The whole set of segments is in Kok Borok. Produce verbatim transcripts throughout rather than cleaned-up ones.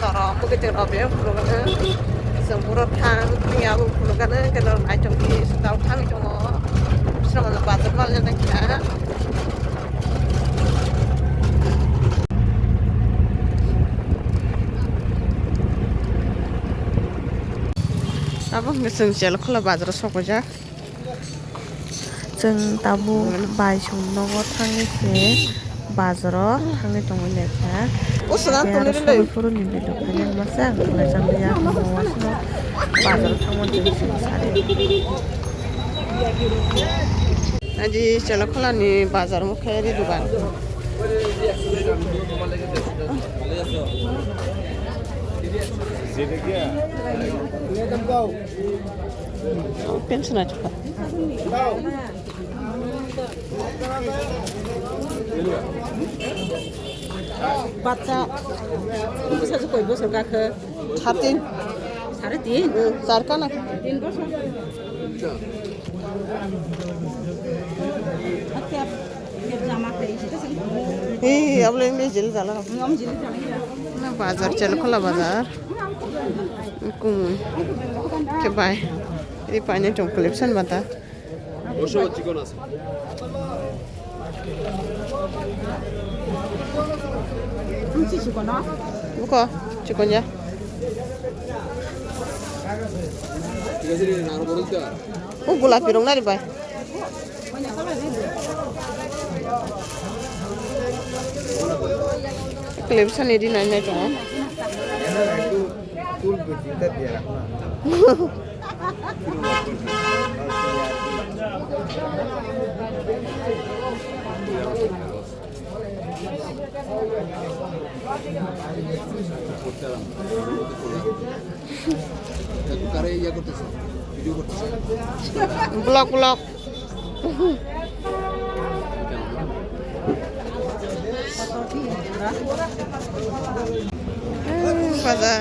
Oro mukitwi rok bebak phunukgana. Chwng buro thang, tini abo phunukgana, khe norok naitongdi, sitao thangwi tongo. Bising rok bazar mal jani kha. Abo hwnkhe chwng Chelkhola bazaro sokjak. Chwng tabuk bai song nogo thangwi se bazaro thangwi tongwi naikha. O swnam tongwi rwlwi. Phuruni video khaina masa ang khlai chang ya, mo wasno bazaro thangma chwng sari. Aji Chelkholani bazar mukhe ri dugan. Pension achukha. বাচ্চা কোন বছর, কয় বছর কাকে? সাড়ে তিন। সাড়ে তিন? হুম, চার কানা। তিন বছর। আচ্ছা, জামা খাই, ঠিক আছে? এই, আমরা এমনি জেল জ্বালা। আমি জেল জ্বালাই না। না, বাজার, Chelkhola bazar. Kumui. Khe bai. Ri paine tong collection bata. Buko, chikon ya. O gulapi rok nari bai. Collection ri nai nai tongo. Vlog, vlog. Baza.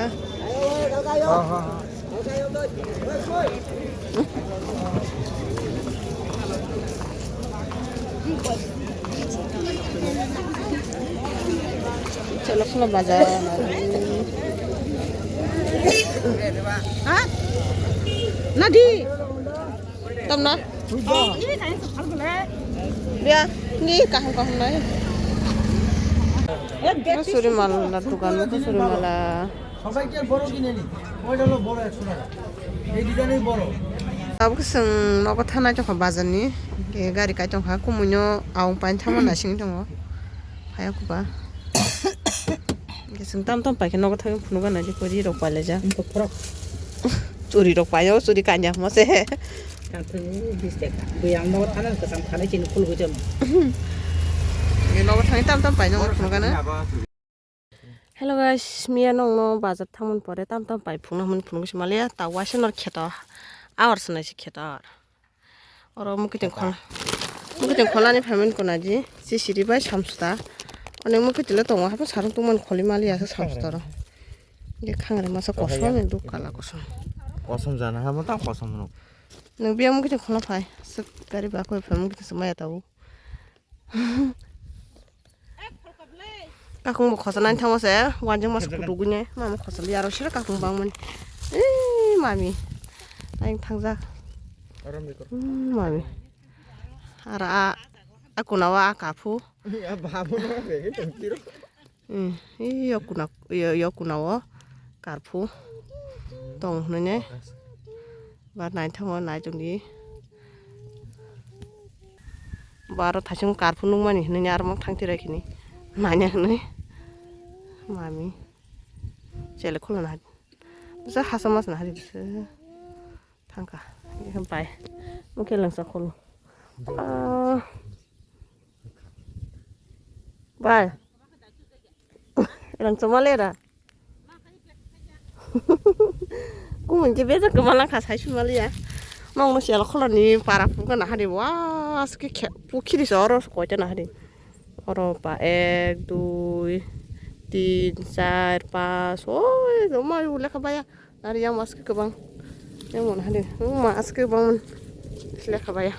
Chelkhola bazar. Ha? Nadi. Tamna? Biya, ni kaham kaham nai. Suri mala dukan, suri mala. সবাইকে বড় কিনে নি, ওইটা হলো বড় একশো টাকা, এই ডিজাইনই বড়। Abo khe chwng nogo thanai tongkha bazar ni, gari kai tongkha, kumui no aung paini thangma naising tongo, phai kuba. Hwnkhe chwng tam tam paikhe nogo thangwi phunukgana, je kori rok pailaijak. Churi rok paio, churi kanya hwnma se. Buya ang nogo thana kwcham khanai chini phulugwi tongma. Nogo thangwi tam tam paino phunukgana. Hello guys, miya nongno bazar thangmani pore tam tam pai phunukna hwnmani phunukgwi se maliya, ta waisa nor kheto, awar swnai se kheto. Oro mukitwng khol-, mukitwng kholani phaimani kona di, sisiri bai samsuta. Onek mukitwng le tongo, haphang sarung tongmani kholi maliya se samsuta oro. Ye khangre masa kosom ni duk kala kosom. Kosom jana hamo ta kosom no. Nwng biya mukitwng kholna phai, sik gari ba koi phai mukitwng se maya tau. Kakung bo khosa nani thangma se, wanjing masa kutuk gune, mama khosa liya aro sira kakung bangmani. Ee, mami. Ayang thangjak. Hmm, mami. Aro a, a kuna o a kaphu. Ya, babu no, bege tongtiro. Hmm, iyo kuna, iyo, iyo kuna o karphu tong hwnwi ne. Ba naithok nai tongdi. Ba aro thaising karphu nukmani hwnwi ne aro mok thang tirai khini. Naina hwnwi. Mami. Chele khulana. Bisa hasa mas na hari bisa. Thangkha. Bai. Mukhe langsa khulu. Ah. Bai. Rang choma lera. Kumon je bejak koma langkha sai sumaliya. Nong no sial kholani para phuka na hari wa aske khe pukhiri so oro koita na hari. Oro pa ek, dui, tin, char, pas, oi, joma yu lekha baya. Ari yang mas ke kebang. Yang mon hari. Mas ke kebang lekha baya.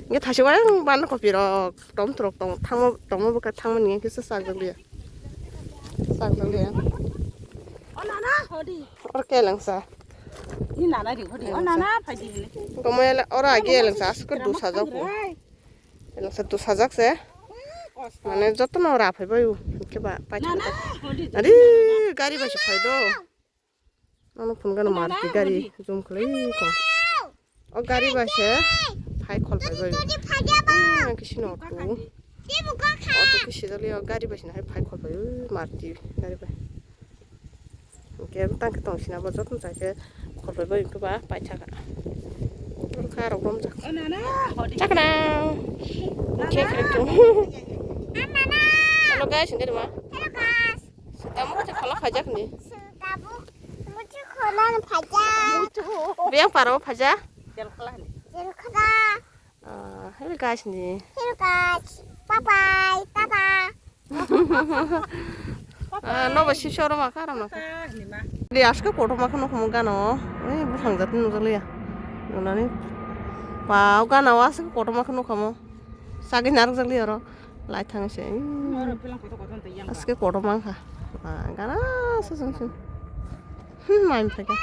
Nge thasi wa yang ban kopi rok. Tom trok tong, thangma, tongma bwkha thangma ni kisa sak jak liya. Sak jak liya. Oro ke elengsa. Ni nana ri hodi. O nana phaidi hini. Gomo ele oro agi elengsa asuk du sajak bo. Elengsa du sajak se. Mane jotono ra phai bai u. Ke ba pai. Nana hodi. Ari gari ba se phai do. Ano phun gano marti gari jum khlai ko. O gari bai se phai khol pai bai. Ang kisi no tu. O to kisi dali o gari bai se hai phai khol pai marti gari bai. Oke tang ke tong sina bo jotun chai ke khol pai bai ba pai chaka. Kha rok rom jak. Chakna. Oke khe tu. Hello guys, ini rumah. Hello guys. Kamu kau cakap apa aja ni? Kamu Muchukholan phaja. Biyang paro phaja? Jelkhla. Ah, hello guys ni. Hello guys. Bye bye. Tata. Ah, no ba sisoro ma karam na. Di aske koto ma khano khumu gano. Oi, buphang jat nujaliya. Nunani. Pa gana wa aske koto ma khano khumu. Sagi naruk jali oro. Lai thang se. Aske kotor mang kha. Gana se sung sung. Hmm, main phaikha.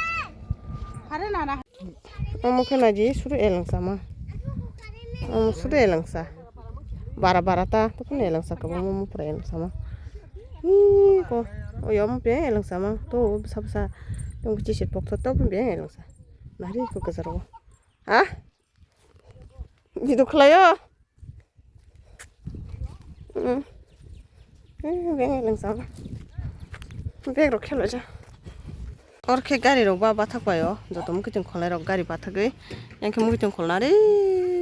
Omo khe naidi suru elengsa ma. Omo suru elengsa. Bara bara ta to kun elengsa ka omo pura elengsa ma. Ih ko. Oyo omo pe elengsa ma. To bsa bsa. Tong kichi se pok to to pe elengsa. Nari ko kajaro. Ha? Video khlaio. Mm. Eh, beng eleng sama. Beg rok khelo ja. Or khe gari rok ba bathak paio. Joto mukiting kholai rok gari bathagwi. Yang khe mukiting kholna re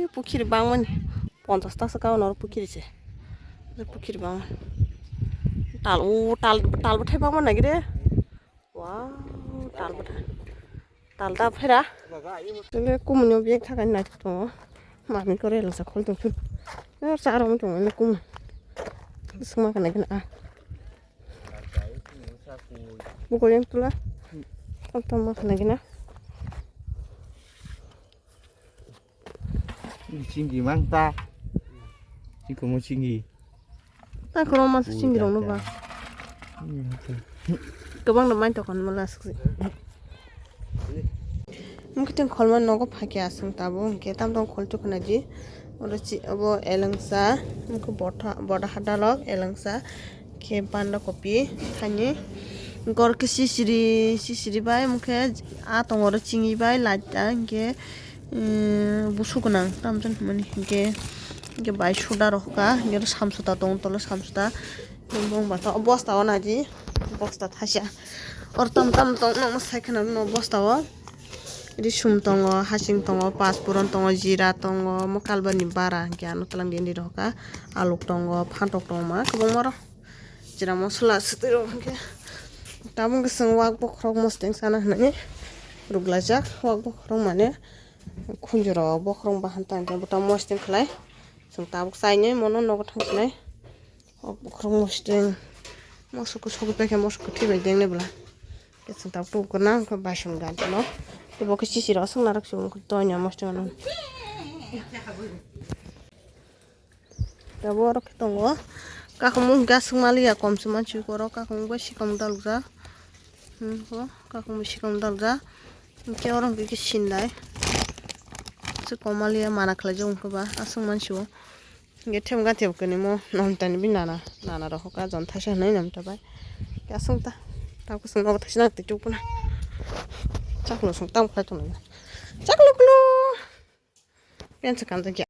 pukhiri bangmani. Ponchas ta se kawan or pukhiri se. Re pukhiri bangmani. Tal o tal tal bwthai bangmani nagire. Wow, tal bwthai. Tal da phera. Tele kumui no bag thakai nai tongo. Mami ko rela sa khol tong phir. Yar sa rom tong le kumui. Sma kana kana a. Buko yang tula. Tam tam ma kana kana. Chingi mang ta. Chingko mo chingi. Ta kono ma chingi rong no ba. Gabang da main tokon mala sik. Mungkin kholma nogo phakya asung tabo hingke tam tong khol chukna di. Oro chi obo elengsa mungko botha boda hadalok elengsa. Khe banda kopi thani gor khe sisiri sisiri bai mungkhe a tongoro chingwi bai light ta hingkhe busuk gwnang tamjani hwnmani hingkhe hingkhe bai suda rok ka hingkhe samsota tongo tolo samsota bong bata o bosta o naidi bosta thaisa oro tam tam tong nokno sai kheno bosta o risum tongo hasing tongo pasporon tongo jira tongo omo kalbani bara hingkhe ano twlang di rok ka aluk tongo phantok tongo ma kwbangma rok. Jira mosola swtwi rok hwnkhe tabuk khe chwng wak bokhorok mosodeng sana hwnwi rwglaijak. Wak bokhorok mane khunjurok bokhorok bahan ta hwnkhe bwtang mosodeng khlai chwng tabuk chainai mono nogo thang khlai. Wak bokhorok mosodeng mosok sogwi paikha mosok kwthwi bai dengnai bwla khe chwng tabuk tubu kwna wngkha baisong ganchino tei bo khe chichirok swngna rok chwng toina mosodeng ano. Tabuk oro khe tongo kakhumung hwnkhe aswk maliya kom se mansi oro kakhumung bai sikam daljak hmm bo kakhumung sikam daljak hwnkhe oro hwnkhe khe sinlai aswk kom maliya mana khlaijak hwnkhe ba aswk mansi o hwnkhe themga thebkhe nimo nomtani bi nana nana rok hoka jon thaisa hinwi nomta bai aswk ta tabuk swk nogo thaisa nang twi tubuna chaklo swng tamo khlai tonglaina chaklo klo pensa kanjakya.